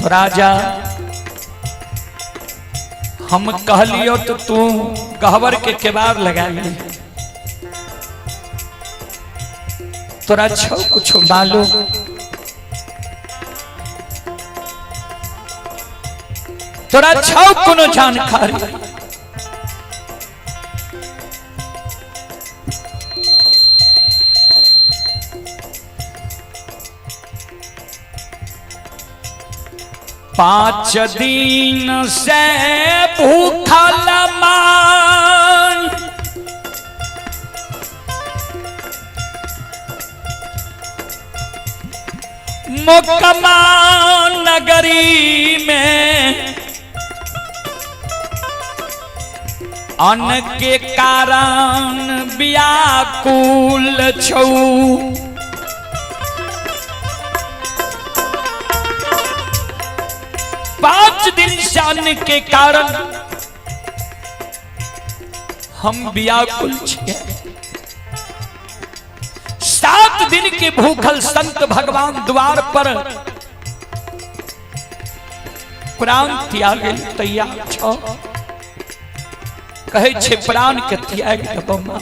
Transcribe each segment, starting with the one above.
राजा हम कहलियो तो तू गहबर के केबार लगा ले, तोरा छौ कुछ मालूम? तोरा छौ कोनो जानकारी? पांच दिन से भूखल मान मोकमा नगरी में अन्न के कारण व्याकुल छौ। 5 दिन से अन्न के कारण हम व्याकुल छियै। 7 दिन के भूखल संत भगवान द्वार पर प्राण त्याग तैयार छौ। कहै छै प्राण के त्याग देबो मां।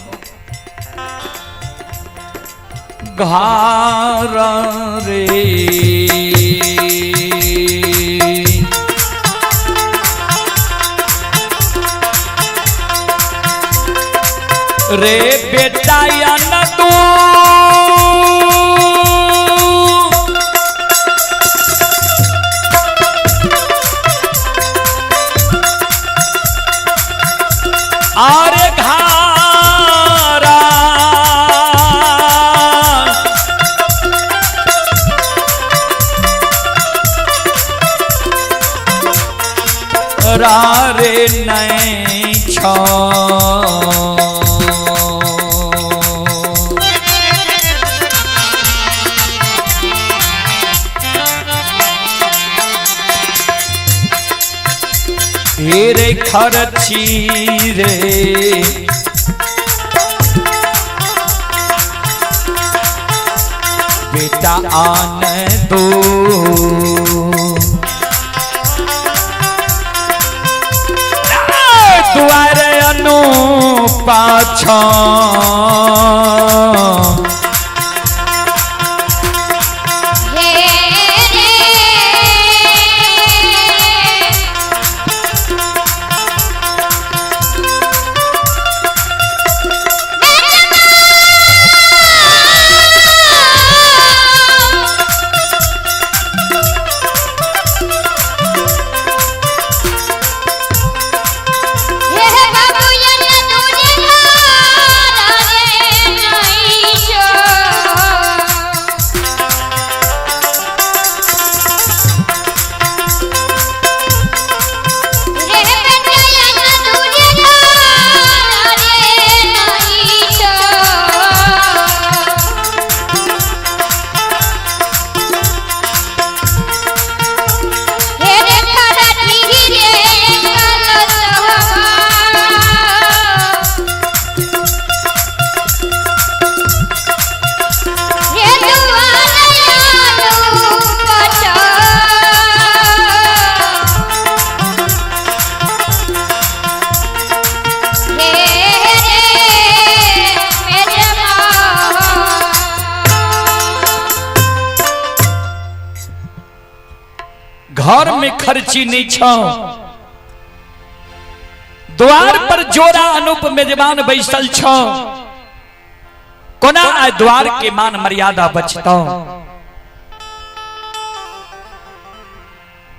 घर रे रे बेटा या न तू आर घारा रे नहीं छो। रे खर्ची रे बेटा आन दो द्वार अनु पाछा घर में खर्ची नहीं छो, द्वार पर जोड़ा अनूप मेजबान बैसल छो, कोना आय द्वार के मान मर्यादा बचतो।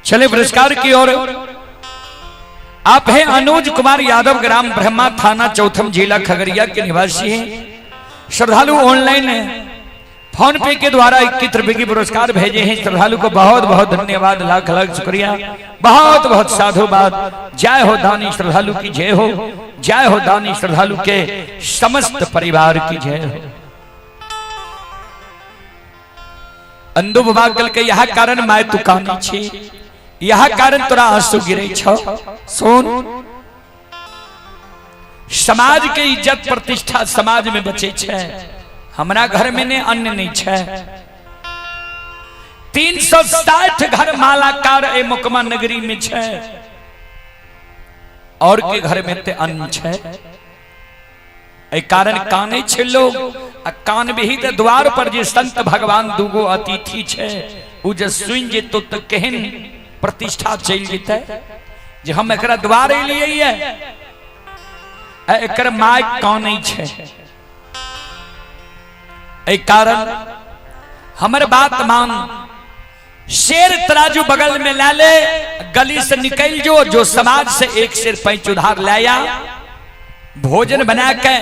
चले पुरस्कार की ओर। आप हैं अनुज कुमार यादव, ग्राम ब्रह्मा, थाना चौथम, जिला खगड़िया के निवासी हैं। श्रद्धालु ऑनलाइन फोन पे के द्वारा 21 रुपए की पुरस्कार भेजे हैं। श्रद्धालु को बहुत बहुत धन्यवाद, लाख लाख शुक्रिया, बहुत बहुत साधुवाद। जय हो दानी श्रद्धालु की जय हो, जय हो दानी श्रद्धालु के समस्त परिवार की जय हो। अंधु बाबा कल के यह कारण my तू कानी छी, यह कारण तोरा आंसू गिरे छो। सुन, समाज के इज्जत प्रतिष्ठा समाज में बचे छे, हमरा घर में ने अन्न नहीं छे। 360 घर मालाकार ए मोकमा नगरी में छै, और के घर में ते अन्न छै। एहि कारण कानै छै लोग, आ कानबही तऽ द्वार पर जे संत भगवान दूगो अतिथि छै, उ जे सुनि जेतौ तऽ केहन प्रतिष्ठा चलि जेतै जे हम एकरा द्वार एलियै ये, आ एकर माय कानै छै। एहि कारण हमर बात मान, शेर तराजू बगल में ला ले, गली से निकल जो, जो समाज से एक शेर पैंच उधार लाया, भोजन बना के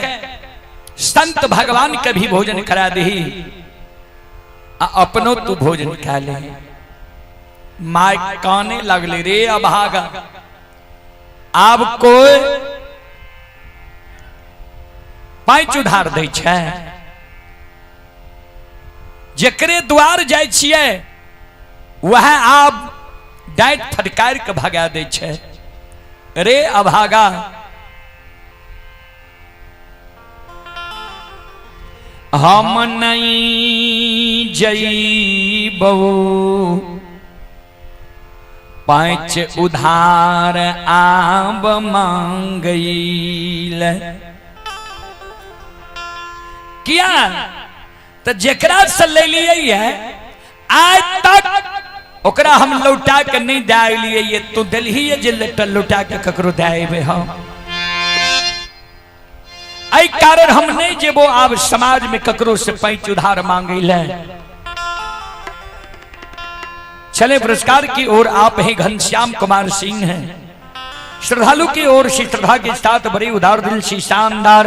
संत भगवान के भी भोजन करा दही, आ अपनो तू भोजन खा ले। My काने लगले, रे अभागा, आब कोई पैंच उधार दै छै? जकरे द्वार जाइ छियै वह आब डाँटि फटकारि के भगा दै छै। रे अभागा, हम नहीं जइबौ पैंच उधार आब मांगैल। किया तो जेकरा से ले लिए है आज तक ओकरा हम लौटा के नहीं दे अलियै, ये तू देलही जे लौटा के ककरो दे अयबै हम। एहि कारण हम नहीं जेबो आब समाज में ककरो से पैंच उधार मांगे ले। चले पुरस्कार की ओर। आप ही घनश्याम कुमार सिंह हैं, श्रद्धालु की ओर से श्रद्धा के साथ बड़ी उदार दिल से शानदार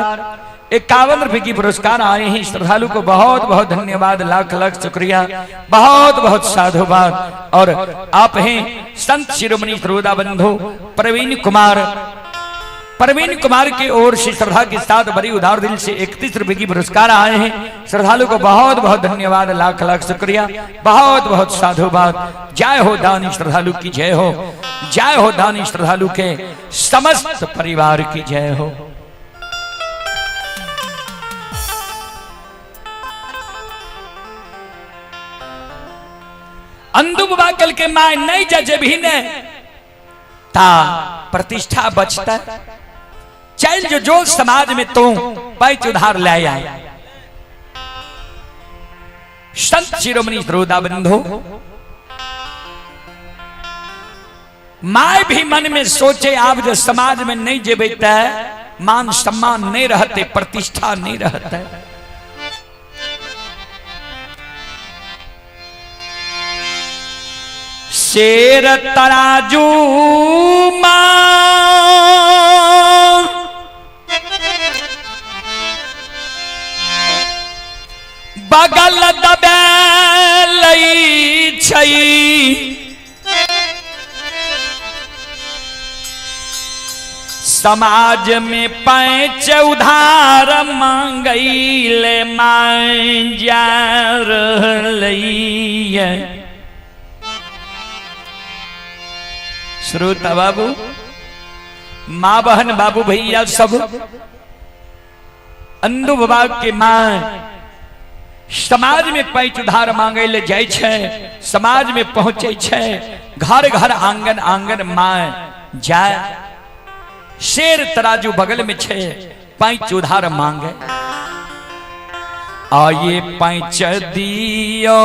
51 रुपए की पुरस्कार आए हैं। श्रद्धालु को बहुत बहुत धन्यवाद, लाख लाख शुक्रिया, बहुत बहुत साधुवाद। और आप हैं संत शिरोमणि श्रोता बंधु प्रवीण कुमार, प्रवीण कुमार की ओर से श्रद्धा के साथ बड़ी उदार दिल से 31 रुपए की पुरस्कार आए हैं। श्रद्धालु को बहुत बहुत धन्यवाद, लाख लाख शुक्रिया, बहुत बहुत साधुवाद। जय हो दानी श्रद्धालु की जय हो, जय हो दानी श्रद्धालु के समस्त परिवार की जय हो। अंदू बाबा कल के my नहीं जजे भी ने ता प्रतिष्ठा बचता, चल जो जो समाज में तू पैच उधार ले आए। संत शिरोमणि श्रोता बंधु, my भी मन में सोचे आप जो समाज में नहीं जेबे त मान सम्मान नहीं रहते, प्रतिष्ठा नहीं रहते। शेर तराजू मां बगल दबे लई छै, समाज में पैंच उधार मांगैले मां जा रहलै। श्रोता बाबू, माँ बहन बाबू भैया सब, अंदू बाबा के माँ समाज में पैंच उधार मांगे ले जाय छै, समाज में पहुंचे छै, घर घर आंगन आंगन माँ जाय, शेर तराजू बगल में छै, पैंच उधार मांगे। आइए पैंच दियो,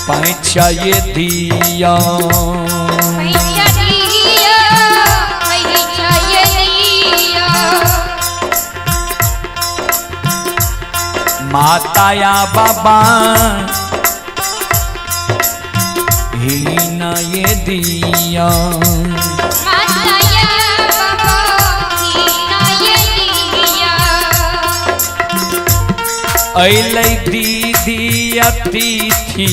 पैंच ये दियो, पैसा दिया, पैसा ये दिया। माता या बाबा हीन ये दिया। माता या बाबा हीना ये दिया। अलै दीदी अतिथि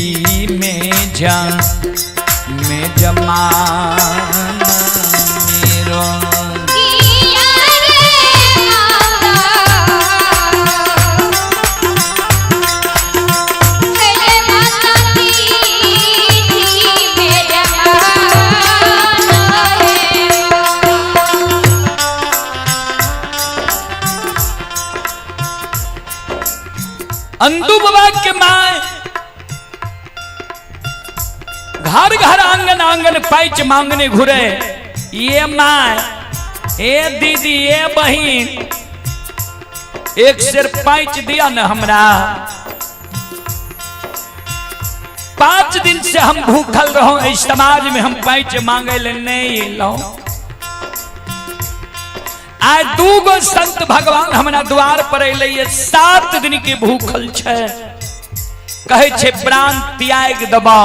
में जा में जमान मेरो। किया रे माता, मेरे माता दीदी मेरा मान रे। अंदू बाबा के माय घर घर आंगन आंगन पैच मांगने घुरे। ये my, ए दीदी, ये बहिन, एक सेर पैच दिया न हमरा। 5 दिन से हम भूखल रहो, इस समाज में हम पैच मांगे ले नहीं एलहुं। आइ 2 गो संत भगवान हमरा द्वार पर अयलै, 7 दिन के भूखल छै, कहै छै प्राण त्याग दबा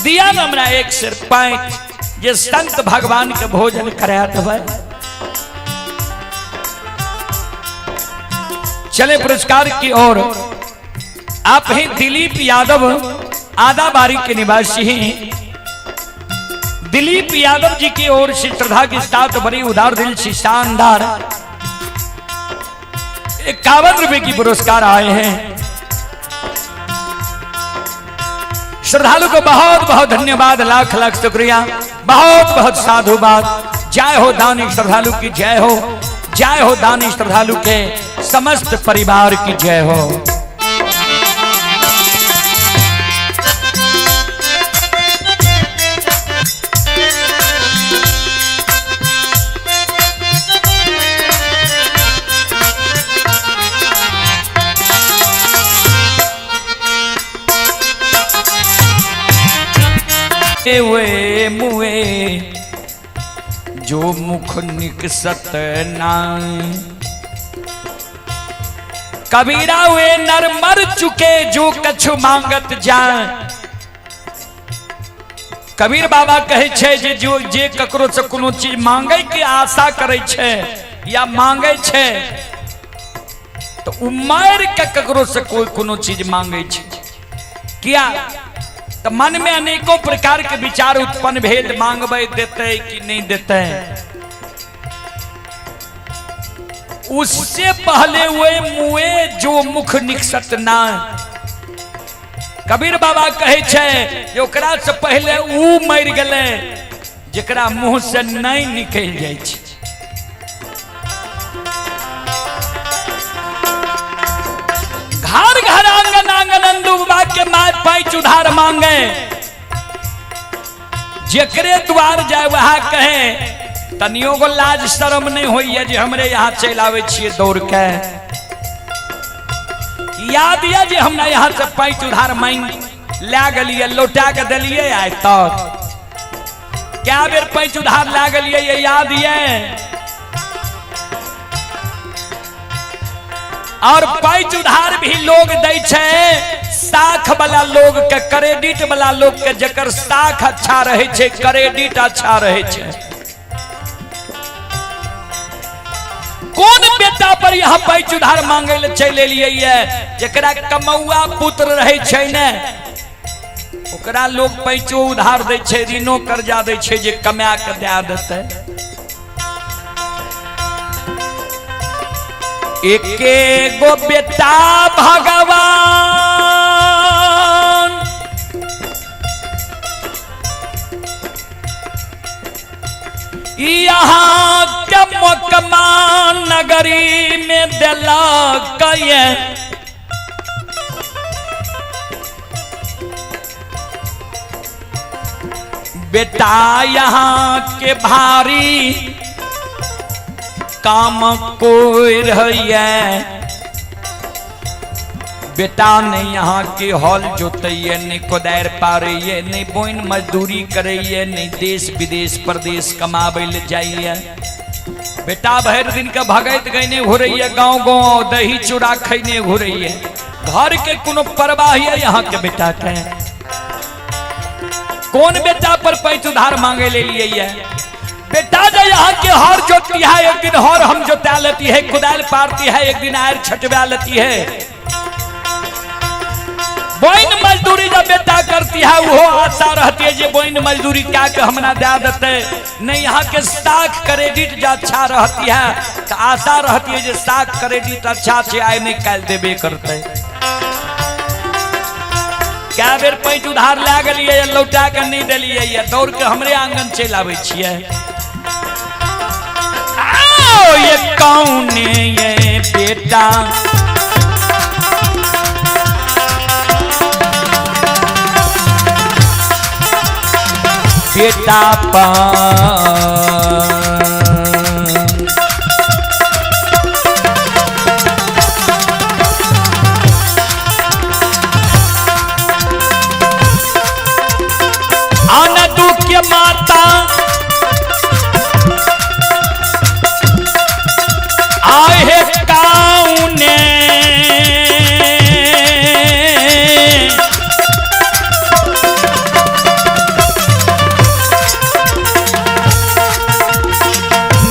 दिया न हमरा एक सेर पैच, जे संत भगवान के भोजन करा देबै। चले पुरस्कार की ओर। आप हैं दिलीप यादव, आदाबारी के निवासी हैं। दिलीप यादव जी की ओर से श्रद्धा के साथ बड़ी उदार दिल से शानदार 51 रुपए की पुरस्कार आए हैं। श्रद्धालु को बहुत बहुत धन्यवाद, लाख लाख शुक्रिया, बहुत बहुत साधुवाद। जय हो दानी श्रद्धालु की जय हो, जय हो दानी श्रद्धालु के समस्त परिवार की जय हो। वे मुए जो मुख निकसत नाई, कबीरा वे नर मर चुके जो कछु मांगत जाए। कबीर बाबा कहै छै जे जो जे ककरो से कोनो चीज मांगे के आशा करै छै या मांगे छै तो उ मर के ककरो से कोई कोनो चीज मांगे छै। किया तो मन में अनेकों प्रकार के विचार उत्पन्न भेल, मांगबै देतै कि नहीं देतै। उससे पहले वे मुए जो मुख निकसत ना। कबीर बाबा कहै छै जे ओकरा से पहले ऊ मरि गेलै जेकरा मुंह से नहीं निकल जाइ छै। घर घर आंगन आंगन अंदू बाबा के my पैच उधार मांगे, जेकरे द्वार जाए वहां कहे तनियो गो लाज शर्म नहीं होइए जे हमरे यहाँ चलि आबै छियै दौड़ के। याद ये जे हमरा यहाँ से पैच उधार मांग लए गेलियै, लौटा के देलियै आइ तक। कै बेर पैच उधार लए गेलियै ये याद ये? और पैच उधार भी लोग दै छै साख वाला लोग के, क्रेडिट वाला लोग के, जकर साख अच्छा रहे छै, क्रेडिट अच्छा रहे छै। कौन बेटा पर यहाँ पैच उधार मांगे ले चलि एलियै ये? जकरा कमौआ पुत्र रहे छै ने, ओकरा लोग पैचो उधार दै छै, ऋणो कर्जा दै छै जे कमा के दए देतै। एके गो बेटा भगवान यहाँ के मोकमा नगरी में देलक ये। बेटा यहाँ के भारी काम कोई रहैये, बेटा नहीं यहाँ के हल जोतैये, नहीं कोदारि पारैये, नहीं बोइन मजदूरी करैये, नहीं देश विदेश परदेश कमाबै ले जाइए। बेटा भरि दिन के भगैत गईने घुरैये, गाँव गाँव दही चूड़ा खैने घुरैये, घर के कोनो परवाह ये यहाँ के बेटा के। कौन बेटा पर पैच उधार मांगे ले लिए ये? बेटा जो यहाँ के हर जोतती है, एक दिन हर हम जोता लेती है, कुदाल पारती है, एक दिन आयर छटवा लेती है। बोइन मजदूरी जब बेटा करती है वो आशा रहती है जे बोइन मजदूरी क्या के हमरा दे देते। नहीं यहाँ के साख क्रेडिट जो अच्छा रहती है तो आशा रहती है जे साख क्रेडिट अच्छा से आय नहीं काल देबे करते। क्या बेर पैच उधार लए गेलियै लौटा के नहीं देलियै, दौड़ के हमरे आंगन चलि आबै छियै। आओ ये कौन ये बेटा बेटा बेटा पर। आनंदू के माता आहे काउने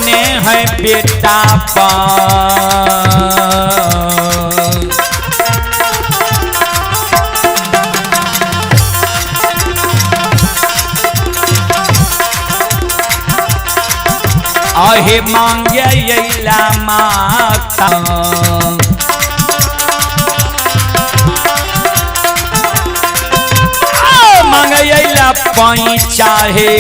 ने है बेटा पर। आहे मांगे अइला माता आ, मांगे अइला पाई चाहे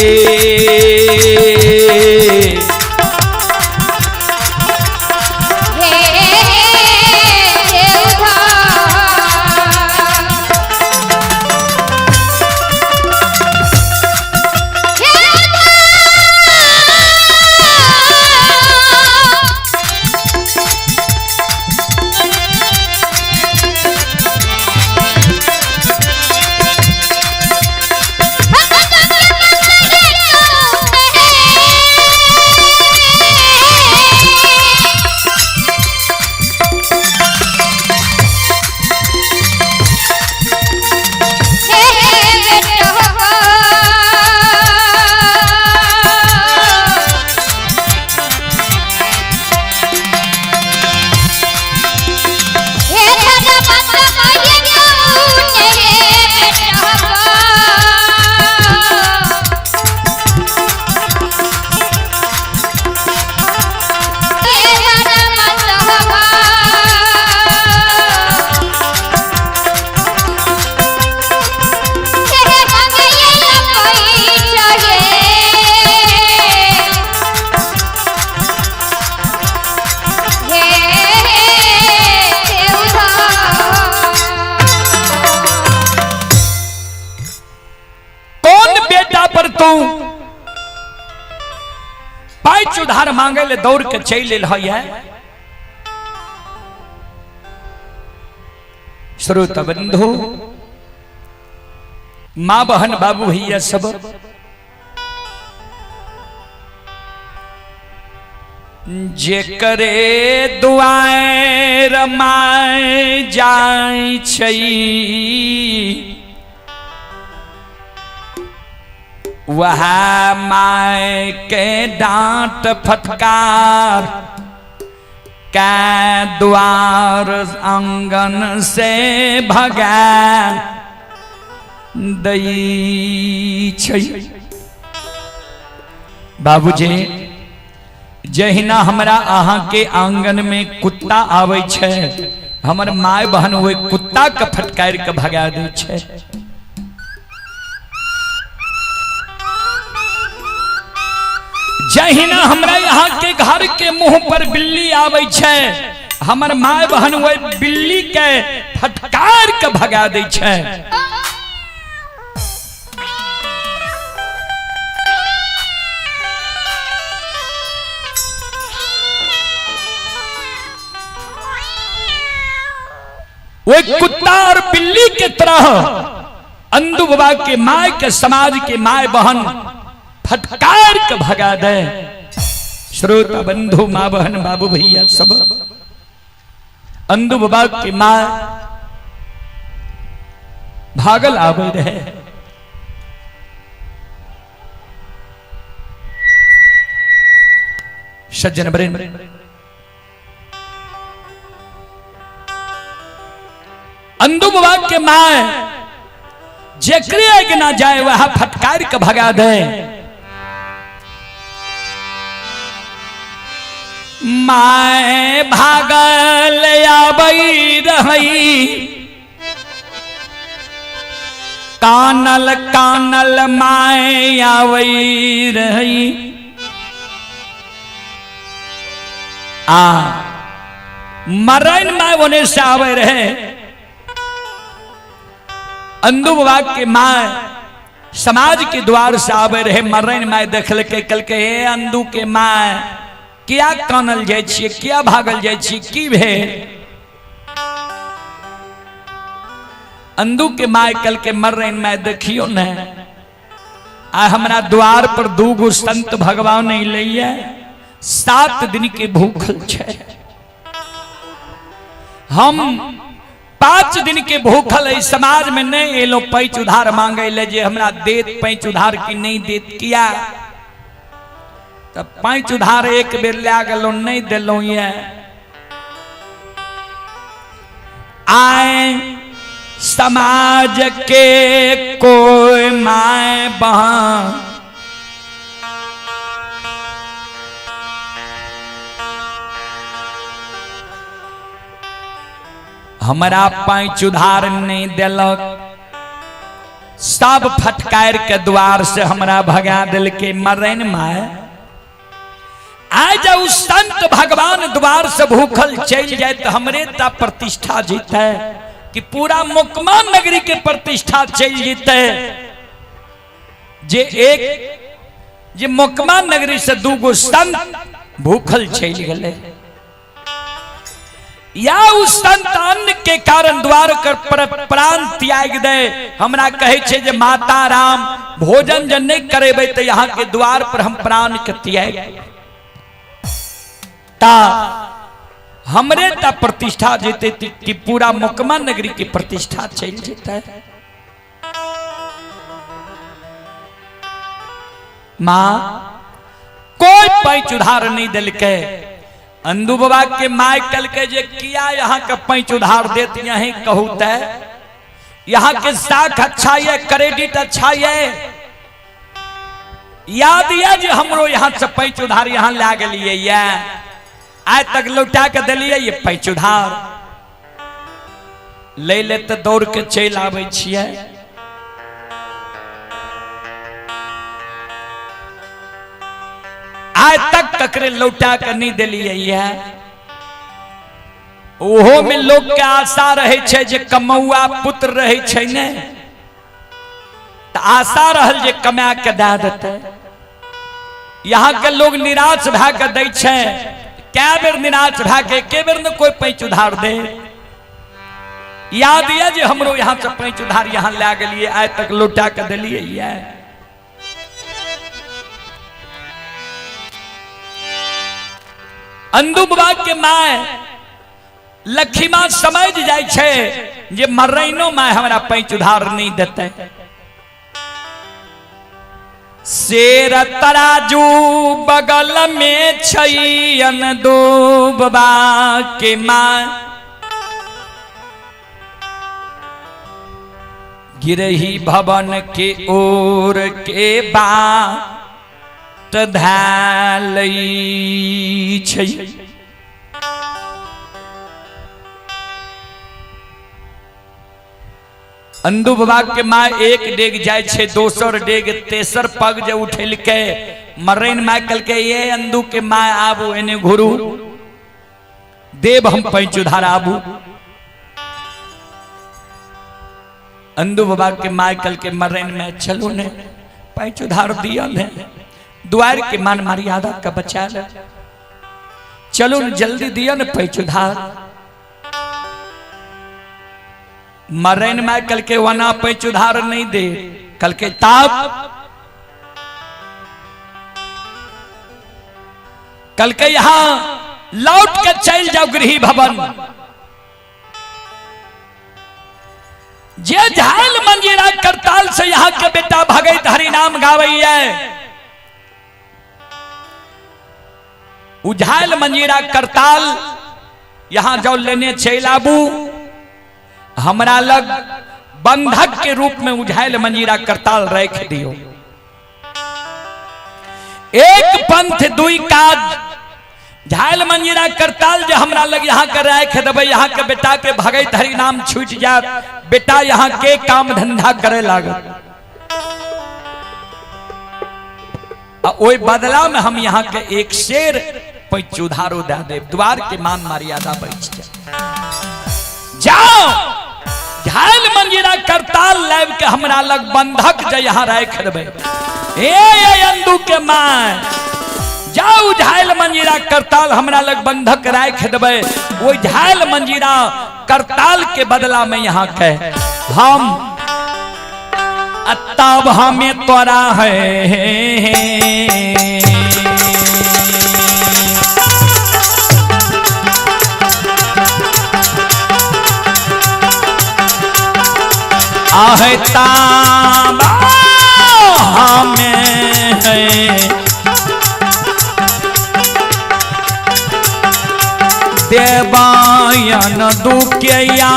हे उधार हे उधार कौन बेटा पर तू पाइच उधार मांगे ले दौड़ के चल एल है। श्रोता बंधु, माँ बहन बाबू भैया सब, जे करे दुआए रमाए जाय छै वह माय के डांट फटकार के द्वार आंगन से भगा दई छै। बाबूजी, जहिना हमरा अहाँ के आंगन में कुत्ता आबै छै, हमर माय बहन ओहि कुत्ता के फटकार के भगा दै छै। जहिना हमरा यहाँ के घर के मुंह पर बिल्ली आबै छै, हमर माय बहन ओहि बिल्ली के फटकार के भगा दै छै। ओहि कुत्ता और बिल्ली के तरह अंदू बाबा के माय के समाज के माय बहन फटकार के भगा दे। श्रोता बंधु, माँ बहन बाबू भैया सब, अंदू बाबा के माँ भागल आवे रहे। सज्जन बरेन, अंदू बाबा के माँ जेकरे आगे ना जाए वह फटकार के भगा दे। माय भागल आबई रही, कानल कानल my आवई रही। आ मरैन my ओने से आवे रहे। अंदू बाबा के माय समाज के द्वार से आवे रहे। मरैन my देखलकै, कहलकै हे अंदू के my, किया कानल जाइ छियै, किया भागल जाइ छियै, की भेल? अंदू के my कहलकै मरैन my, देखियो ने आ हमरा द्वार पर दू गो संत भगवान अयलैया, 7 दिन के भूखल छै। हम 5 दिन के भूखल एहि समाज में नहीं एलो पैच उधार मांगे ले जे हमरा देत पैच उधार की नहीं देत। किया तब पैच उधार एक बेर लए गेलो नहीं देलो ये। आए समाज के कोई my बहन हमरा पैच उधार नहीं देलक, सब फटकार के द्वार से हमरा भगा देलकै। मरैन my आज उ संत भगवान द्वार से भूखल चल जाए तो हमरे ता प्रतिष्ठा जीते कि पूरा मुकमा नगरी के प्रतिष्ठा चल जीते। जे एक जे मुकमा नगरी से दू गो संत भूखल चल गए, या उस संत अन्न के कारण द्वार कर प्राण त्याग दे। हमरा कहे छे जे माता राम भोजन जन नहीं करेबे तो यहाँ के द्वार पर हम प्राण के त्याग ता हमरे ता प्रतिष्ठा जेते कि पूरा मुकमा नगरी की प्रतिष्ठा चल जेते। माँ कोई पैच उधार नहीं दिलके। अंदू बाबा के my कल के जे किया यहाँ के पैच उधार देत, यहीं कहू ते यहाँ के साख अच्छा ये, क्रेडिट अच्छा ये, याद ये जे हमरो यहाँ से पैच उधार यहाँ ला गेलिए ये, आइ तक लौटा के दिलिए ये पैच उधार ले ले तो दौड़ के चलि आबै छियै। आइ तक ककरे लौटा के नहीं दिलिए ये। ओहो में लोग के आशा रहे छै जे कमौआ पुत्र रहे छै ने, त आशा रहल जे कमा के दए देतै। यहाँ के लोग निराश भए के दै छै, कै बेर निराश भए के एके बेर ने कोई पैच उधार दे। याद ये जे हमरो यहाँ से पैच उधार यहाँ लए गेलिए, आइ तक लौटा के देलिए ये। अंदू बाबा के my लखीमा समझ जाय छै जे मरैनो my हमरा पैच उधार नहीं देतै। शेर तराजू बगल में छै अंदू बाबा के my, गिरही भवन के ओर के बाट धैलै छै। अंदू बाबा के my एक डेग जाय छै, दोसर डेग, तेसर पग जे उठेलकै, मरैन my कहलकै ये अंदू के my आबू एने घुरू, देव हम पैंच उधार आबू। अंदू बाबा के my कहलकै मरैन my चलू ने पैंच उधार दिया ने, द्वार के मान मर्यादा का बचा ले, चलो ने जल्दी दिया ने पैंच उधार। मरैन my कहलकै वना पैंच उधार नहीं दे, कहलकै ताप कहलकै यहां लौट के चल जाओ गृह भवन। जे झाल मंजीरा करताल से यहां के बेटा भगत हरिनाम गावैया, उझाल मंजीरा करताल यहां जाओ लेने चल आबू, हमरा लग बंधक के रूप में उझाल मंजीरा करताल रख दियो। एक पंथ दुई काज, झाल मंजीरा करताल जे हमरा लग यहाँ के राख देबै, यहाँ के बेटा के भगत हरिनाम छूट जात, बेटा यहाँ के काम धंधा करे लागत, आ ओई बदला में हम यहाँ के एक शेर पैंच उधारो दे देब, द्वार के मान मर्यादा बच जाए। जाओ झाल मंजीरा करताल लाइव के हमरा लग बंधक जे यहाँ राख देबै। ए अंदू के माय, जाओ झाल मंजीरा करताल हमरा लग बंधक राख देबै। ओहि झाल मंजीरा करताल के बदला में यहाँ के हम तब हमें तोरा है। आहे ताब हमें है देवायन दुखिया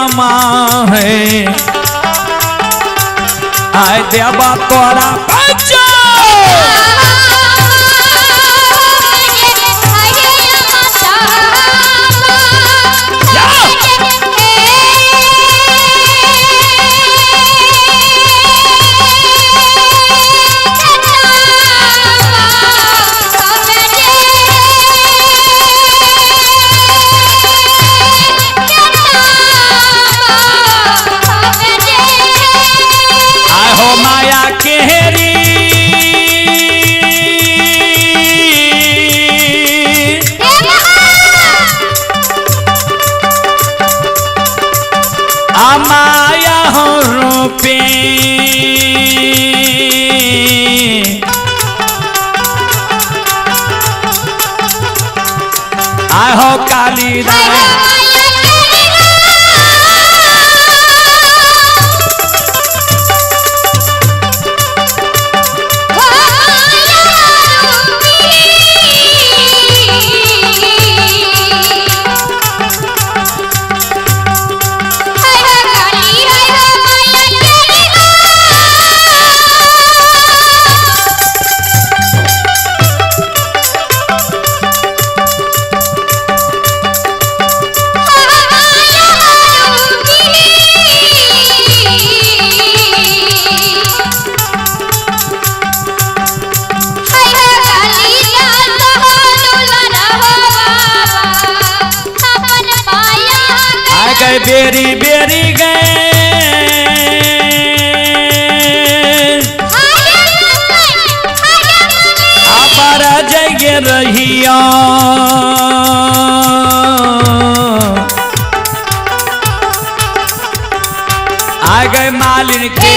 है, आय देवा तोरा बच्चा। आय हो माया केहरी आ माया हो रूपे आय हो कालीदास। आ गए बेरी बेरी गए अपर जगे रहिया आ गए मालिन के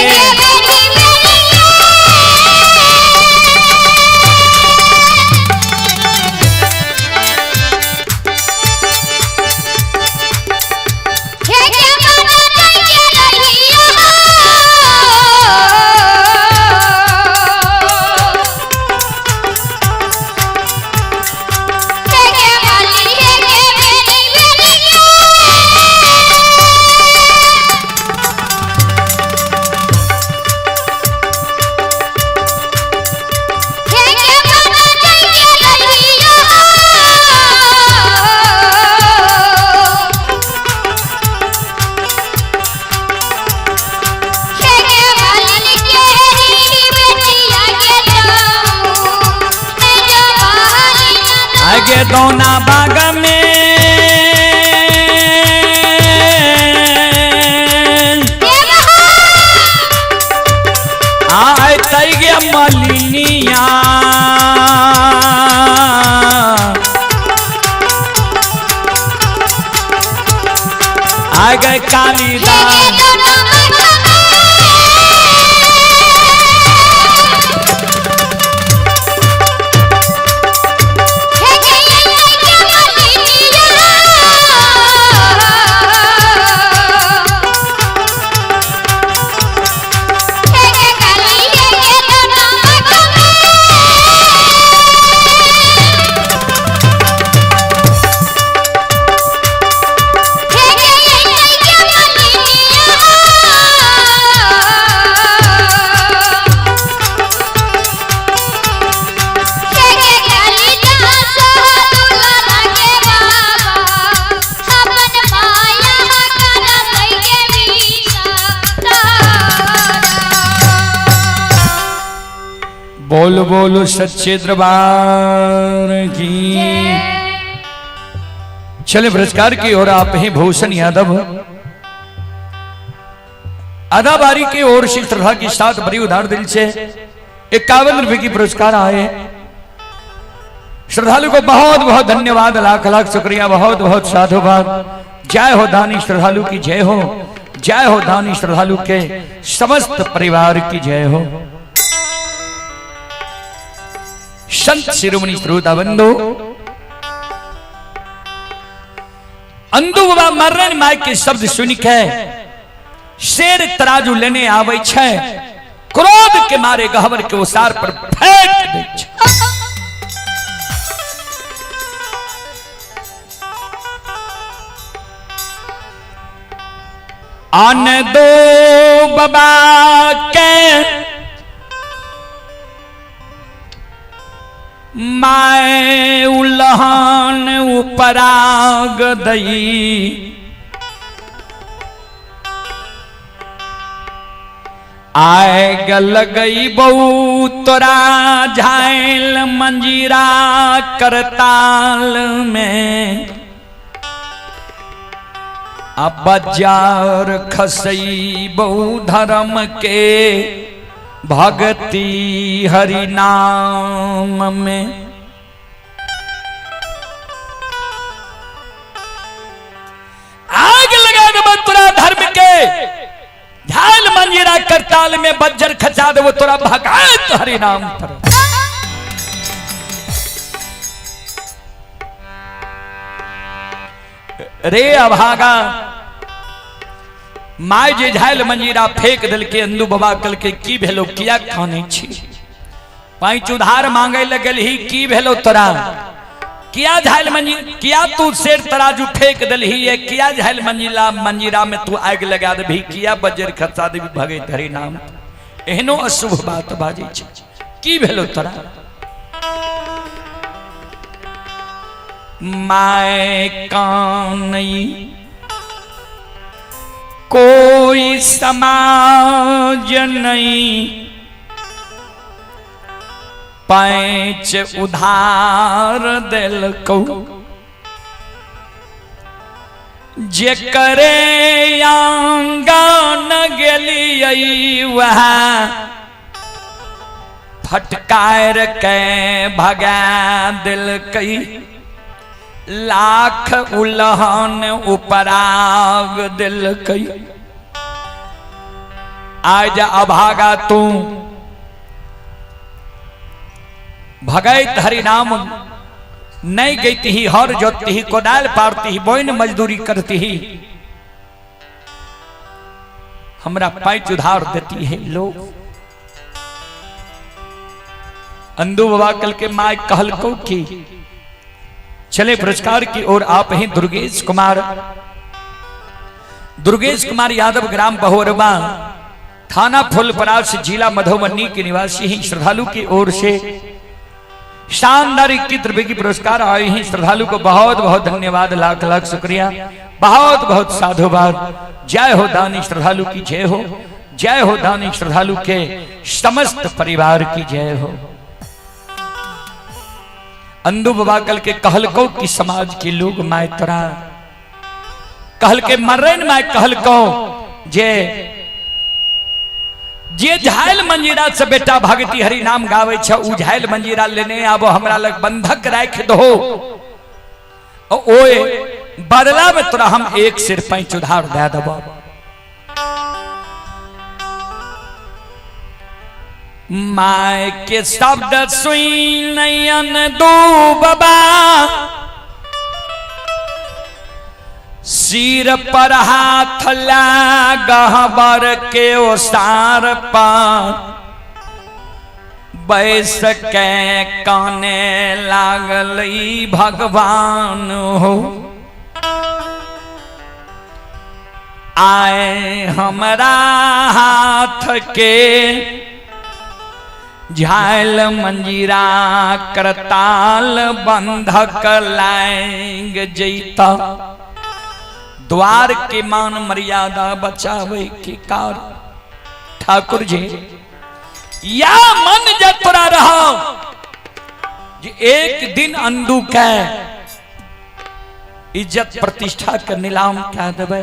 आगे दोना बाग में आए तैगे मलिनिया आ गए कालीदास। बोल बोलो सच्चे दरबार की। चले पुरस्कार की ओर आप हैं भूषण यादव आदाबारी की ओर से श्रद्धा के साथ बड़ी उधार दिल से 51 रुपए की पुरस्कार आए। श्रद्धालु को बहुत बहुत धन्यवाद, लाख लाख शुक्रिया, बहुत बहुत साधुवाद। जय हो दानी श्रद्धालु की जय हो, जय हो दानी श्रद्धालु के समस्त परिवार की जय हो। संत शिरोमणि श्रोता बंधु, अंदू बाबा मरण my के शब्द सुन के शेर तराजू लेने आवे छै, क्रोध के मारे गहबर के ओसार पर फेंक दै छै। अन दो बाबा के my उलहन उपराग दई, आग लगई बहु तोरा झायल मंजीरा करताल में, अब बाजार खसई बहु धर्म के भक्ति हरि नाम में। आग लगा दे तोरा धर्म के झाल मंजीरा करताल में, बज्जर खचा दे वो तोरा भगत हरि नाम पर। रे अभागा my जे झाल मंजीरा फेंक दिल के अंदू बाबा कल के की भेलो किया खाने छी, पैंच उधार मांगे लगल ही की भेलो तोरा, किया झाल मंजी किया तू शेर तराजू फेंक दिल ही ये, किया झाल मंजिला मंजीरा में तू आग लगा देबी, किया बजर खसा देबी भगे हरि नाम। एहनो अशुभ बात बाजै छै, की भेलो तोरा। My कानई कोई समाज नहीं, पैंच उधार दिल को, जे करे आंगन गेलियै वह फटकार के भगा दिलकै, लाख उलहन उपराग दिलकै। आज अभागा तू भगैत हरिनाम नहीं गईती ही, हर जोतती ही, कोदाल पारती ही, बोइन मजदूरी करती ही, हमरा पैंच उधार देती है लोग। अंदू बाबा कल के my कहलको की। चले पुरस्कार की ओर आप हैं दुर्गेश कुमार, दुर्गेश कुमार यादव ग्राम बहोरबा थाना फुलपरास जिला मधुबनी के निवासी हैं। श्रद्धालु की ओर से शानदार 21 रुपए की पुरस्कार आए हैं। श्रद्धालु को बहुत बहुत धन्यवाद, लाख लाख शुक्रिया, बहुत बहुत साधुवाद। जय हो दानी श्रद्धालु की जय हो, जय हो दानी श्रद्धालु के समस्त परिवार की जय हो। अंदू बाबा कल के कहलको की समाज के लोग my तोरा कहल के मरन my कहलको जे जे झायल मंजीरा से बेटा भगती हरि नाम गावे छ, उ झायल मंजीरा लेने आबो हमरा लग बंधक राख दो, ओए बदला में तोरा हम एक सिर पैंच उधार दे देबो। My के शब्द सुन नयन दू बाबा, सिर पर हाथ ला गहबर के ओसार पर बैस के काने लागल भगवान हो। आए हमरा हाथ के झाल मंजीरा करताल बंधक लाएंग जैता, द्वार के मान मर्यादा बचावे के कार। ठाकुर जी या मन जतरा रहा जी एक दिन अंदू के इज्जत प्रतिष्ठा के नीलाम कह देबै,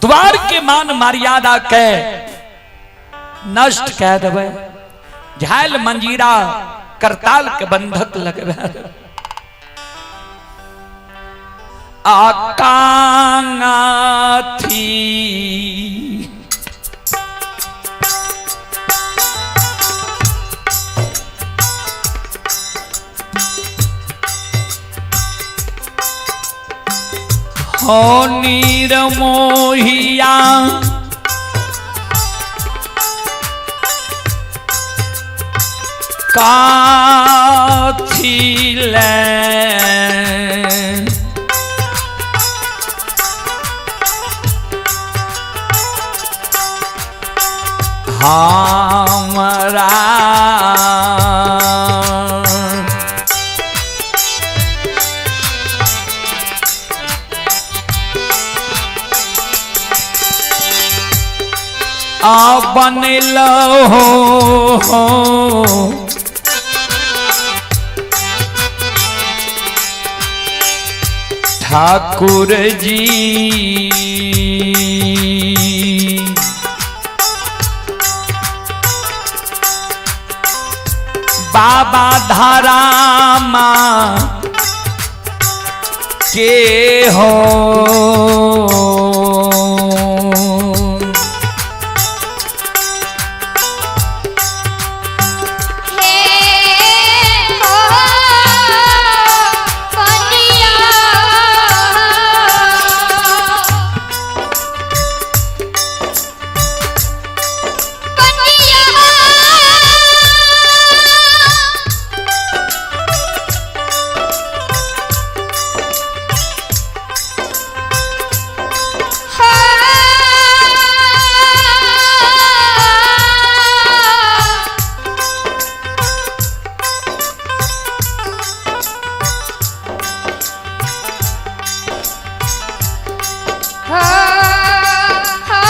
द्वार के मान मर्यादा के नष्ट कह देबै, झाल मंजीरा करताल के बंधक लगबै। आकांगा थी हो नीर मोहिया काथी ले हमरा आ बनल हो ठाकुर जी बाबा धारामा के हो। हे हो कनिया कनिया हा हा हा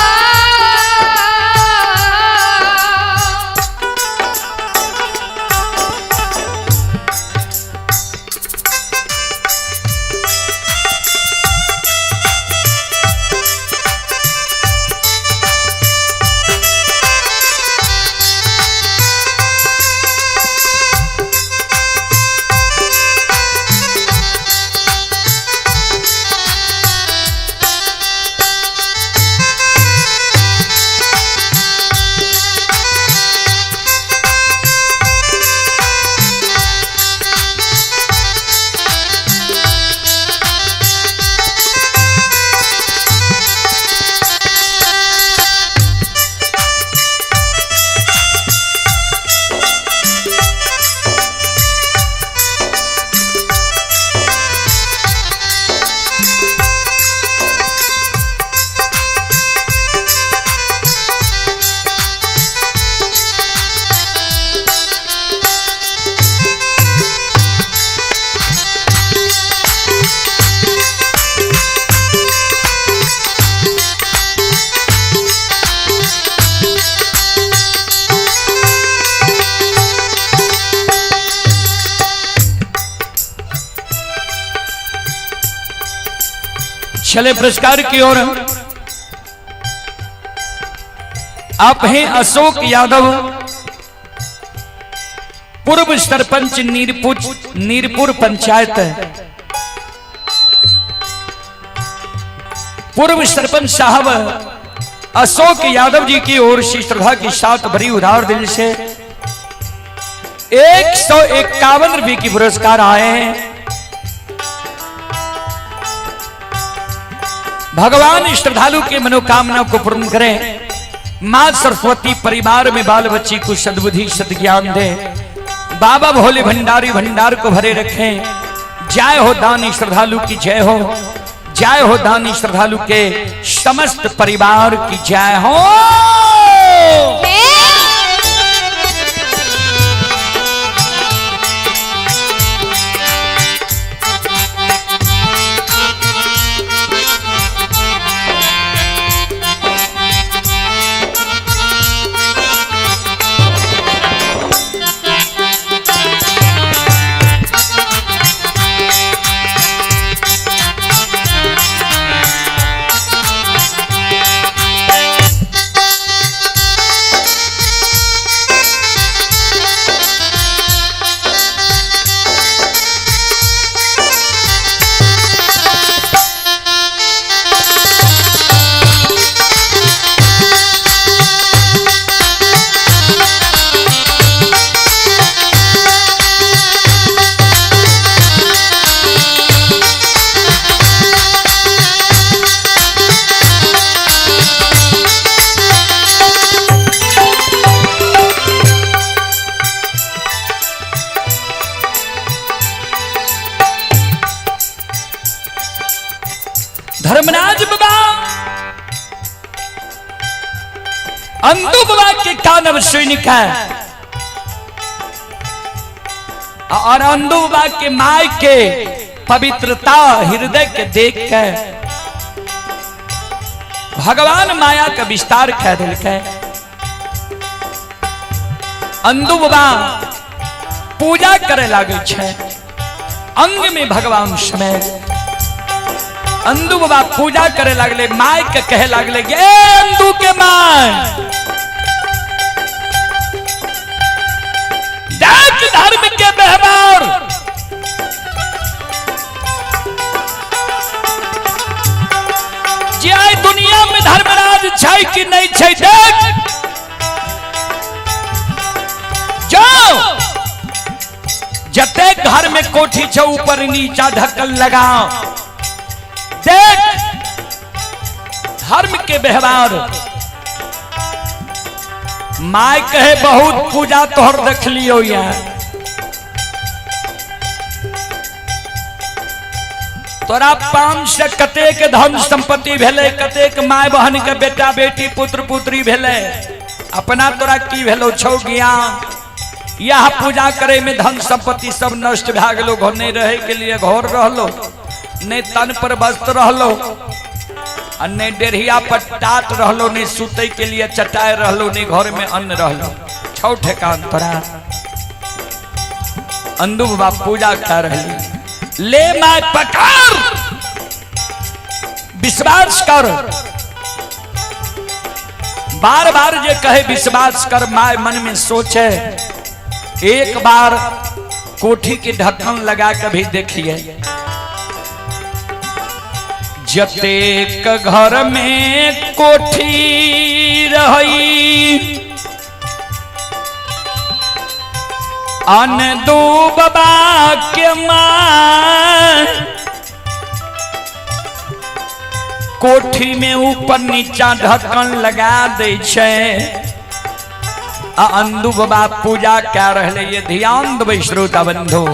चले पुरस्कार की ओर। आप हैं अशोक यादव, पूर्व सरपंच नीरपुर नीरपुर पंचायत, पूर्व सरपंच साहब अशोक यादव जी की ओर से श्रद्धा के साथ भरी उधार दिल से 151 रुपए की पुरस्कार आए हैं। भगवान श्रद्धालु के मनोकामना को पूर्ण करें। मां सरस्वती परिवार में बाल बच्ची को सद्बुद्धि सद्ज्ञान दे। बाबा भोले भंडारी भंडार को भरे रखें। जय हो दानी श्रद्धालु की जय हो, जय हो दानी श्रद्धालु के समस्त परिवार की जय हो। धर्मराज बाबा अंदू बाबा के कानब सुनि के और अंदू बाबा के my के पवित्रता हृदय के देख के भगवान माया का विस्तार कह दिलकै। अंदू बाबा पूजा करे लागल छै, अंग में भगवान समय अंदू बाबा पूजा करे लागले, my के कहे लागले गे अंदू के my, देख धर्म के व्यवहार, जे आइ दुनिया में धर्मराज छै कि नहीं छै देख, जाओ जते घर में कोठी छौ ऊपर नीचा ढक्कन लगाओ, देख धर्म के व्यवहार। My कहे बहुत पूजा तोहर देख लियो यार, तोरा पान से कतेक धन संपत्ति भेलै, कतेक my बहन के बेटा बेटी पुत्र पुत्री भेलै, अपना तोरा की भेलो छौ ज्ञान। यह पूजा करे में धन संपत्ति सब नष्ट भए गेलो, घर नहीं रहे के लिए घर रहलो, नहीं तन पर वस्त्र रहलो, आ नहीं डेढ़िया पर टाट रहलो, नहीं सुते के लिए चटाई रहलो, नहीं घर में अन्न रहलो, छौ ठेकान तोरा। अंदू बाबा पूजा कर रही, ले my पकड़, विश्वास कर, बार बार जे कहे विश्वास कर, my मन में सोचे एक बार कोठी के ढक्कन लगा के भी देखिए, जतेक घर में कोठी रही अंदू बाबा के मां, कोठी में ऊपर नीचा ढक्कन लगा दे छै, आ अंदू बाबा पूजा कर रहे। ये ध्यान देबै श्रोता बंधु।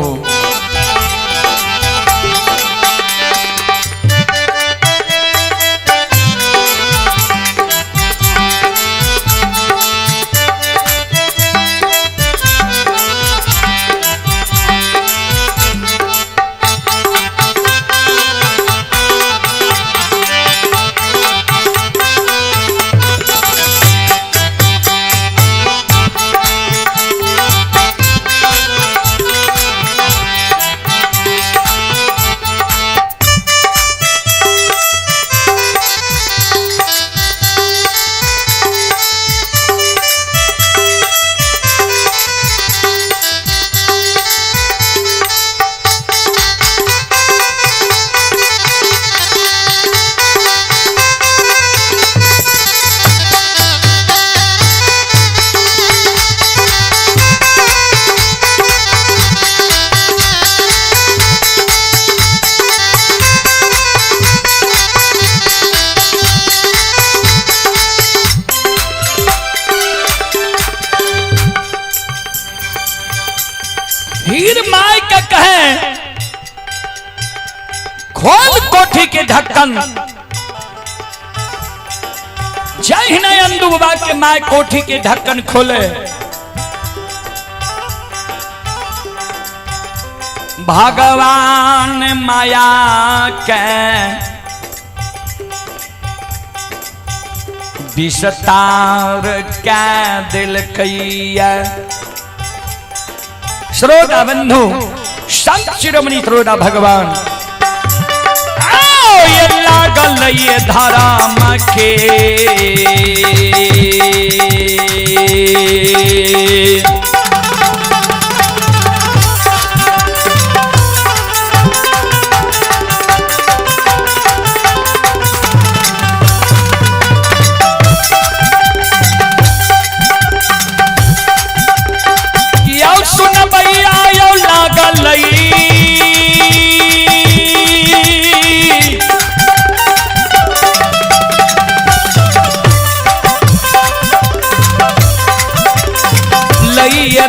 हीर my का कहे खोल कोठी के ढक्कन, जय नहीं अंदू बाबा के my कोठी के ढक्कन खोले, भगवान माया के विस्तार के दिल कैया। श्रोता बंधु, संत शिरोमणि श्रोता भगवान आओ ये लागल ये धर्म के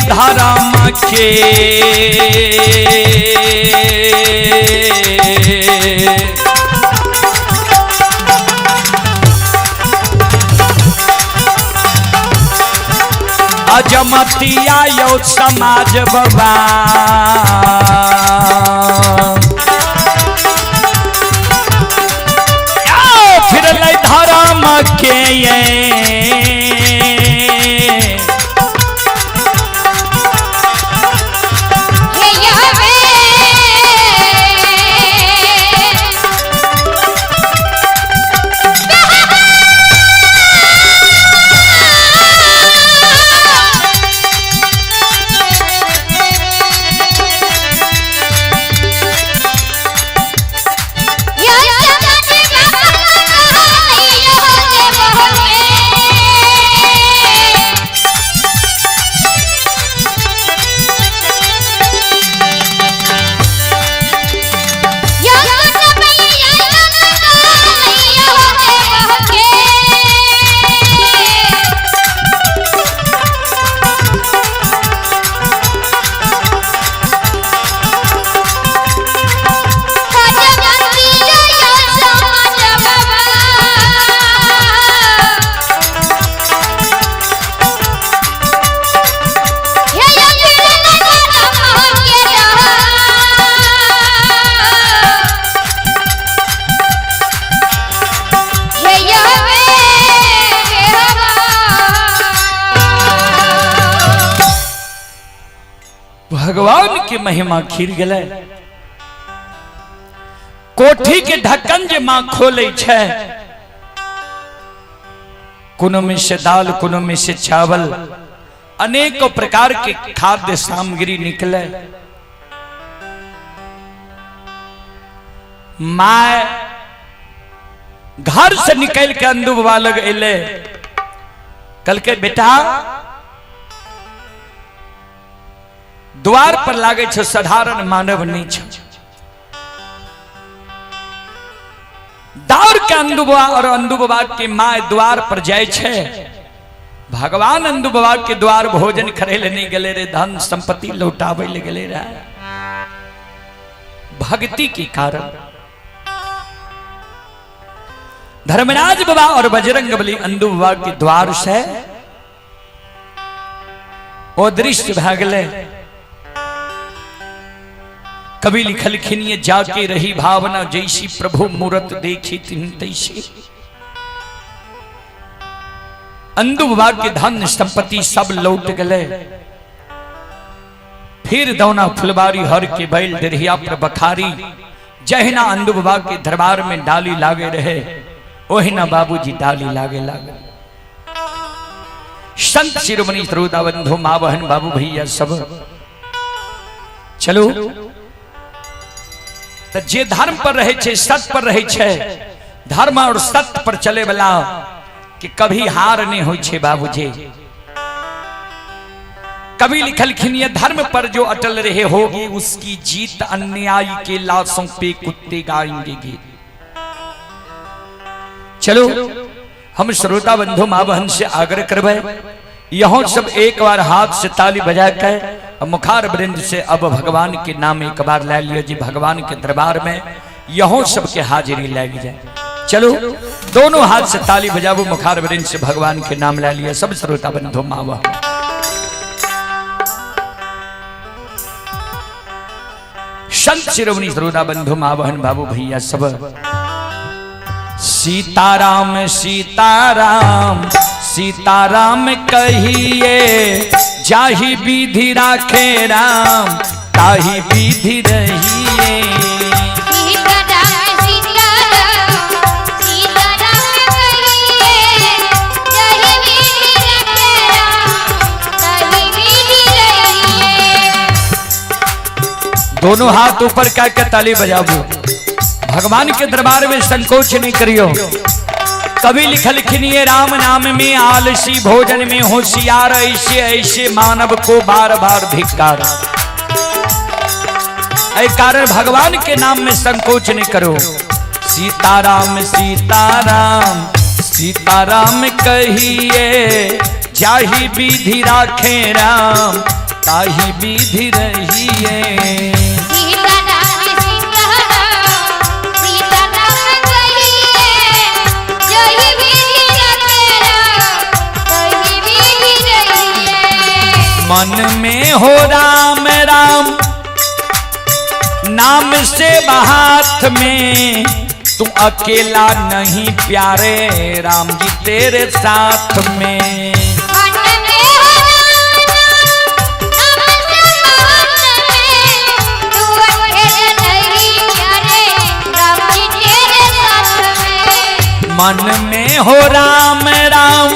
धर्म के हजमतिया यो समाज बाबा। फिर धर्म के ये भगवान के महिमा खीर गए। कोठी के ढक्कन जे मां खोले छै, कोनो में से दाल, कोनो में से चावल, अनेकों प्रकार के खाद्य सामग्री निकले। My घर से निकल के अंदू बाबा लग अले, कल के बेटा द्वार पर लागे छो साधारण मानव नहीं छो। दौड़ के अंदू बाबा और अंदू बाबा के my द्वार पर जाय छे। भगवान अंदू बाबा के द्वार भोजन करे ले नहीं गले रे, धन संपत्ति लौटावे ले गले रे। भक्ति के कारण धर्मराज बाबा और बजरंग बली अंदू बाबा के द्वार से ओ दृश्य भागले। कवि लिखलखिन ये जाके रही भावना जैसी प्रभु मूरत देखी तिन तैसी। अंदू बाबा के धन संपत्ति सब लौट गए। फिर दौना फुलबारी हर के बैल दरिया पर बखारी, जहिना अंदू बाबा के दरबार में डाली लागे रहे ओहिना बाबूजी डाली लागे लागे। संत शिरोमणि श्रोता बंधु माँ बहन बाबू भैया सब चलो। त जे धर्म पर रहे छे, सत्य पर रहे छे, धर्म और सत्य पर चले वाला कि कभी हार नहीं होई छे बाबूजी। कवि लिखलखिन ये धर्म पर जो अटल रहे होगी उसकी जीत, अन्याय के लाशों पे कुत्ते गाएंगे गीत। चलो हम श्रोता बंधु माँ बहन से आग्रह करवे, यहों सब एक बार हाथ से ताली बजा कर मुखार वृंद से अब भगवान के नाम एक बार ले लियो जी। भगवान के दरबार में यहों सबके हाजिरी लग जाए। चलो दोनों हाथ से ताली बजाबो, मुखार वृंद से भगवान के नाम ले लियो सब श्रोता बंधु माँ बहन। संत शिरोमणि श्रोता बंधु माँ बहन बाबू भैया सब सीताराम सीताराम सीताराम कहिए, जाहि विधि राखे राम ताहि विधि रहिए। सीताराम सीताराम सीताराम कहिए, जाहि विधि राखे राम ताहि विधि रहिए। दोनों हाथ ऊपर क्या क्या ताली बजाबो। भगवान के दरबार में संकोच नहीं करियो। कवि लिखलखिन राम नाम में आलसी, भोजन में होशियार, ऐसे ऐसे मानव को बार बार धिक्कार। ऐ कारण भगवान के नाम में संकोच नहीं करो। सीताराम सीताराम सीताराम कहिए, जाहि विधि राखे राम ताहि विधि रहिए। सीताराम सीताराम सीताराम कहिए, जाहि विधि राखे राम ताहि विधि रहिए। मन में हो राम राम नाम से हाथ में, तू अकेला नहीं प्यारे राम जी तेरे साथ में। मन में हो राम नाम से हाथ में, तू अकेला नहीं प्यारे राम जी तेरे साथ में। मन में हो राम राम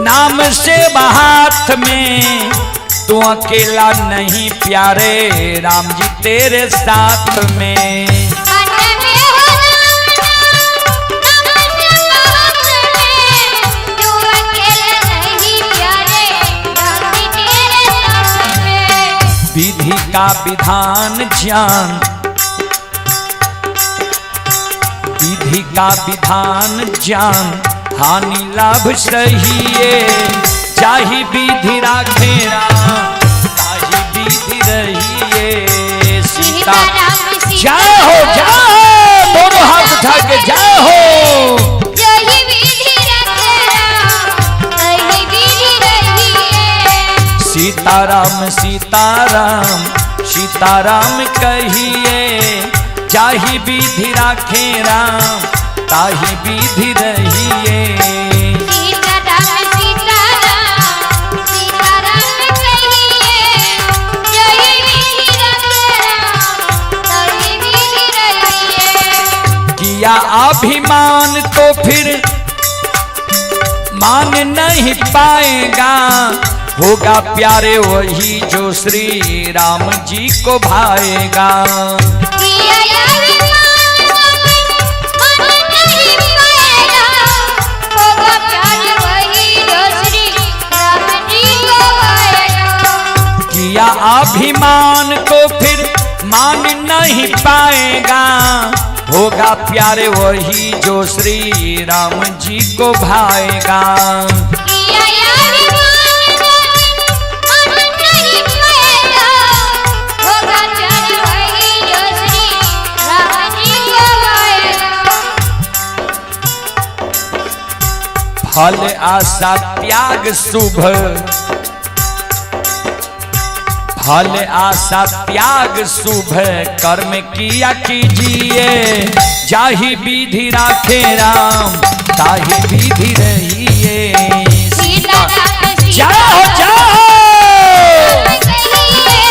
नाम से हाथ में, तू अकेला नहीं प्यारे राम जी तेरे साथ में। मन में हो राम नाम से हाथ में, तू अकेला नहीं प्यारे राम जी तेरे साथ में। विधि का विधान ज्ञान, विधि का विधान ज्ञान हानि लाभ सहिए, जाहि विधि राखे राम ताहि विधि रहिए। सीता जय हो जय हो, दोनों हाथ उठा के जय हो। जय विधि रखे राम ताहि विधि रहिए। सीताराम सीताराम सीताराम कहिए, जाहि विधि राखे राम ताहि विधि रहिए। सीताराम सीताराम सीताराम कहिए, जय विधि रखे राम ताहि विधि रहिए। किया अभिमान तो फिर मान नहीं पाएगा, होगा प्यारे वही जो श्री राम जी को भाएगा। किया अभिमान तो फिर मान नहीं पाएगा, होगा प्यार वही जो श्री राम जी को भाएगा। किया अभिमान तो फिर मान नहीं पाएगा, होगा प्यारे वही जो श्री राम जी को भाएगा। किया अभिमान तो फिर मान नहीं पाएगा, होगा प्यार वही जो श्री राम जी को भाएगा। फल आशा त्याग शुभ, फल आशा त्याग शुभ कर्म किया कीजिए, जाहि विधि राखे राम ताहि विधि रहिए। सीताराम जय हो जय हो। कहिए,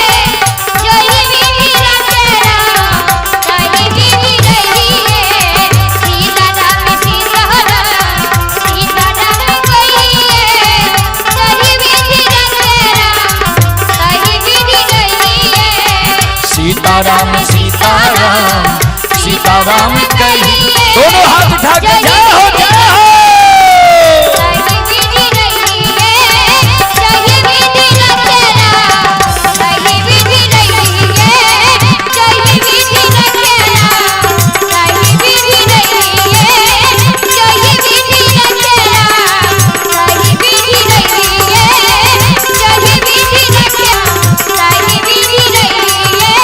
जय विधि रखे राम ताहि विधि रहिए। सीताराम सीताराम सीताराम कहिए, जय विधि रखे राम ताहि विधि रहिए। सीताराम सीताराम सीताराम कहिए, दोनों हाथ उठा के जय हो जय हो। ताहि विधि रहिए, जय विधि रखे राम ताहि विधि रहिए। जय विधि रखे राम ताहि विधि रहिए। जय विधि रखे राम ताहि विधि रहिए। जय विधि रखे ताहि विधि रहिए।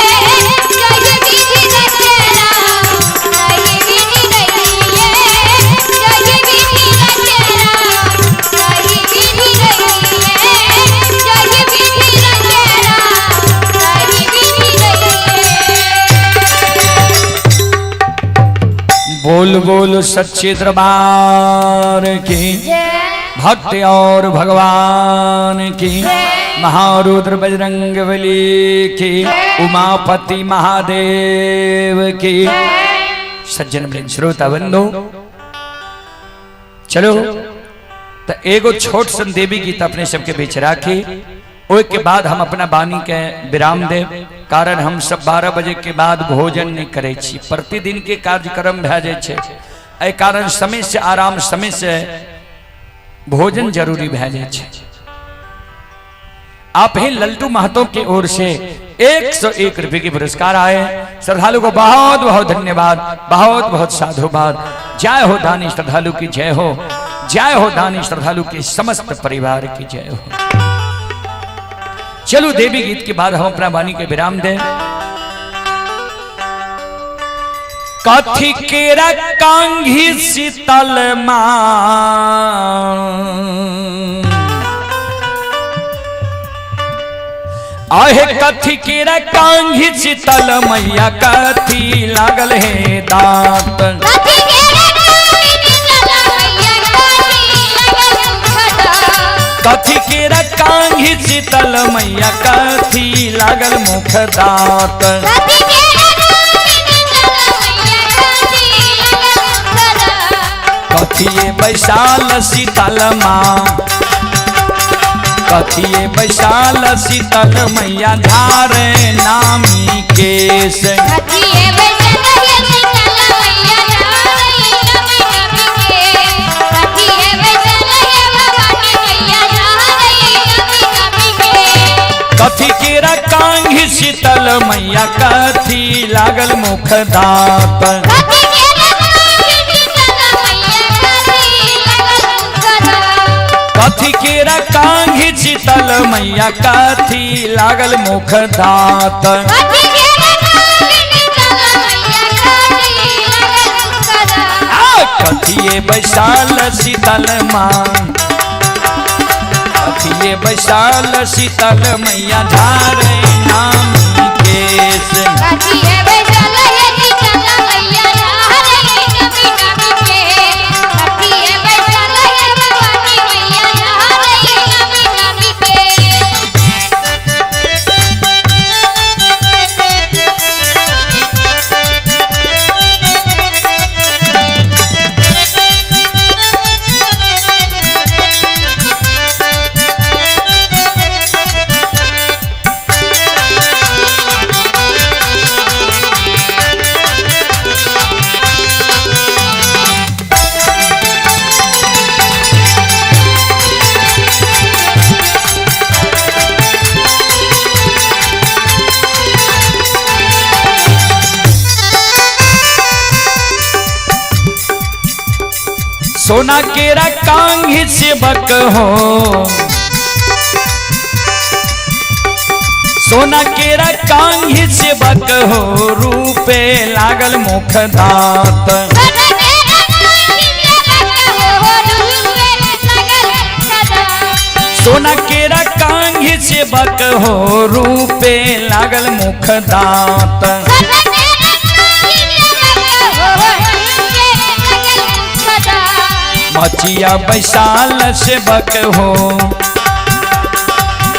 जय विधि रखे राम ताहि विधि रहिए। जय विधि रखे राम ताहि विधि रहिए। जय विधि रखे राम ताहि विधि रहिए। बोल बोल सच्चे दरबार की, भक्त और भगवान की, महारुद्र बजरंग बली की, उमापति महादेव की। सज्जन वृंद श्रोता बंधु, चलो तो एगो छोट सन देवी गीत अपने सबके बीच राखी, ओहि के बाद हम अपना वाणी के विराम देव। कारण हम सब 12 बजे के बाद भोजन नहीं करे छी, प्रतिदिन के कार्यक्रम भए जाइ छै, एहि कारण समय से आराम समय से भोजन जरूरी भए जाइ छै। आप ही लल्टू महतो की ओर से 101 रुपए के पुरस्कार आए, श्रद्धालु को बहुत बहुत धन्यवाद, बहुत बहुत साधुवाद। जय हो दानी श्रद्धालु की जय हो, जय हो दानी श्रद्धालु के समस्त परिवार की जय हो। चलो देवी गीत के बाद हम अपना वाणी के विराम दें। कथी केरा कांघी शीतल मां, आहे कथी केरा कांघी शीतल मैया कथी लागल हे दांत। कथी केरा कांघी शीतल मैया कथी लागल मुख दांत। कथिए बैसाल शीतल माँ, कथिए बैसाल शीतल मैया धारे नामी केस। कथी केरा कांघी शीतल मैया कथी लागल मुख दांत। कथी केरा कांघी शीतल मैया कथी लागल मुख दांत। कथिए बैसाल शीतल माँ, कथिए बैसाल शीतल मैया झारे नामी केस। सोना केरा कांघी सेवक हो, सोना केरा कांघी सेवक हो रूपे लागल मुख दांत। सोना केरा कांघी सेवक हो रूपे लागल मुख दांत। मचिया बैसाल सेवक हो,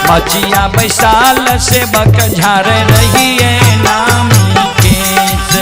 मचिया बैसाल सेवक झार रही है नामी केस।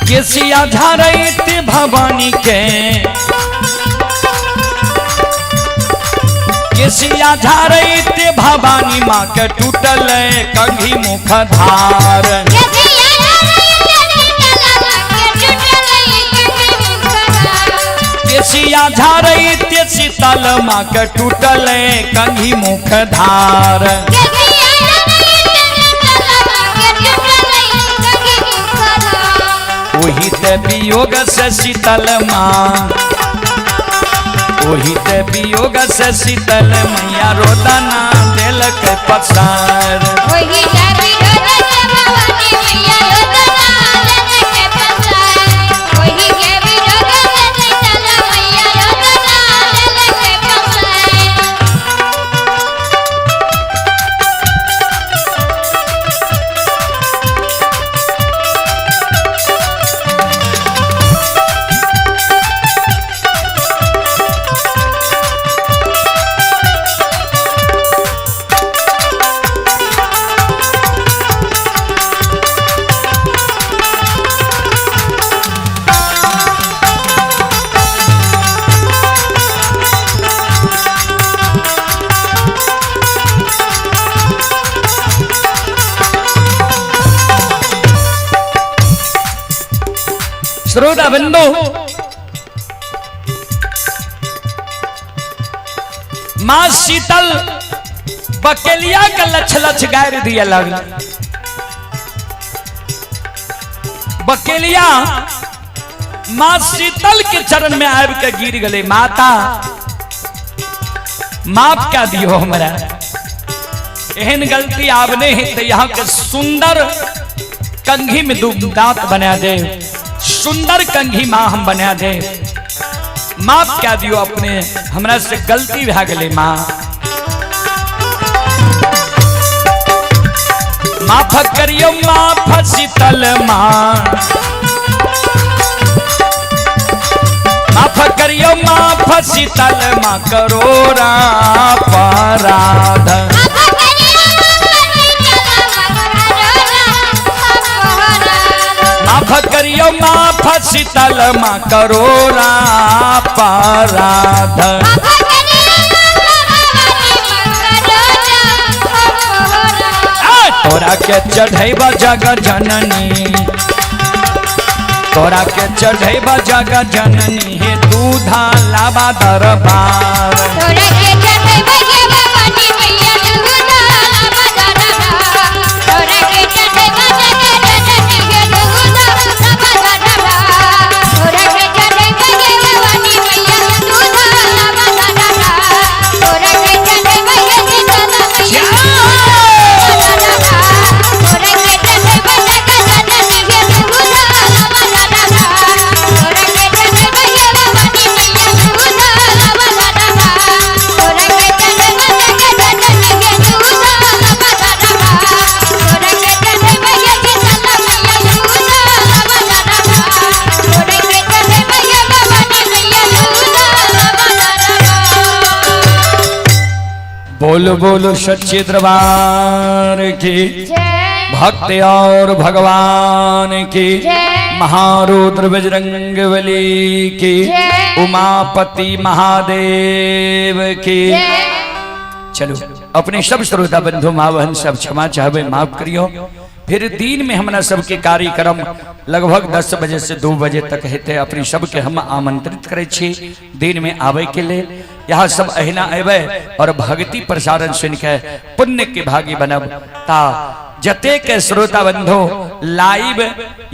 केसिया झारैत भवानी के, केसिया झारैत भवानी माँ के टूटल कंघी मुख धार। केसिया झारैत शीतल माँ के टूटल कंघी मुख धार। ओही ते वियोग से शीतल माँ, ओही ते वियोग से शीतल मैया रोदना देलक पसार। ओही ते वियोग से भवानी मैया रोदना देलक पसार। ओही के वियोग से शीतल मैया रोदना देलक पसार। श्रोता बंधु, मां शीतल बकेलिया का लछ लछ गायर दिया लगल। बकेलिया मां शीतल के चरण में आबि के गिर गए। माता माफ क्या दियो हमरा, एहन गलती आब नहीं है तो यहाँ के सुंदर कंघी में दू दांत बना दे, सुंदर कंघी मां हम बना दे, माफ क्या दियो अपने, हमरा से गलती भए गेलै मां, माफ करियो माफ शीतल मां, माफ करियो माफ शीतल मां करो अपराध। माफ करियो माफ शीतल मां करो अपराध। तोरा के चढ़ैबा जग जननी, तोरा के चढ़ैबा जग जननी हे दूधा लाबा दरबार। तोरा के चढ़ैबा गे भवानी मैया दूधा लाबा दरबार। तोरा के चढ़ैबा जग जननी हे दूधा लाबा दरबार। तोरा के चढ़ैबा गे भवानी मैया दूधा लाबा दरबार। तोरा के चढ़ैबा गे शीतल मैया दरबार। तोरा के चढ़ैबा जग जननी हे दूधा लाबा दरबार। तोरा के चढ़ैबा गे भवानी मैया दूधा लाबा दरबार। तोरा के चढ़ैबा जग जननी हे दूधा लाबा दरबार। तोरा के चढ़ैबा गे शीतल मैया दूधा लाबा दरबार। तोरा के चढ़ैबा गे भवानी मैया दूधा लाबा दरबार। बोलो बोलो सच्चे दरबार की, भक्त और भगवान की, महारुद्र बजरंग बली की, उमापति महादेव की। चलो अपने सब श्रोता बंधु माँ बहन सब क्षमा चाहबे, माफ करियो। फिर दिन में हमरा सबके कार्यक्रम लगभग 10 बजे से 2 बजे तक हेतै। अपने सबके हम आमंत्रित करै छी दिन में आवे के लिए। यहाँ सब अहिना अबै और भक्ति प्रसारण सुन के पुण्य के भागी बनब। ता जते के श्रोता बंधु लाइव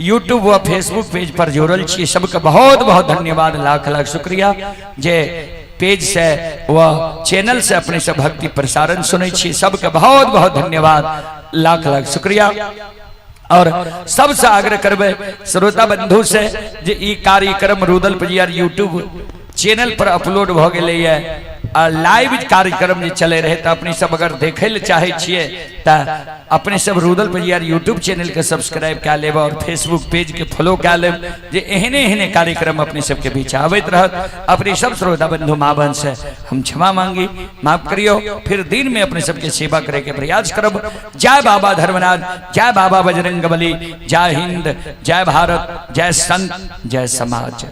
यूट्यूब व फेसबुक पेज पर जुड़ल छी, सबके बहुत बहुत धन्यवाद, लाख लाख शुक्रिया जे पेज से व चैनल से अपने सब भक्ति प्रसारण सुनै छी, सबके बहुत बहुत धन्यवाद, लाख लाख शुक्रिया। और सबसे आग्रह करबै श्रोता बंधु से जे ई कार्यक्रम रुदल पजियार यूट्यूब चैनल पर अपलोड भ गेलैए आ लाइव कार्यक्रम जे चले रहे, तो अपने सब अगर देखे ले चाहे छियै तऽ अपने सब रुदल पजियार यूट्यूब चैनल के सब्सक्राइब कए लेब और फेसबुक पेज के फॉलो कए लेब, जे एहने एहने कार्यक्रम अपने सबके बीच आबैत रहत। अपने सब श्रोता बंधु माँ बहन से हम क्षमा मांगी, माफ करियो। फिर दिन में अपने सबके सेवा करे के प्रयास करब। जय बाबा धर्मनाथ, जय बाबा बजरंग बली, जय हिंद, जय भारत, जय संत, जय समाज।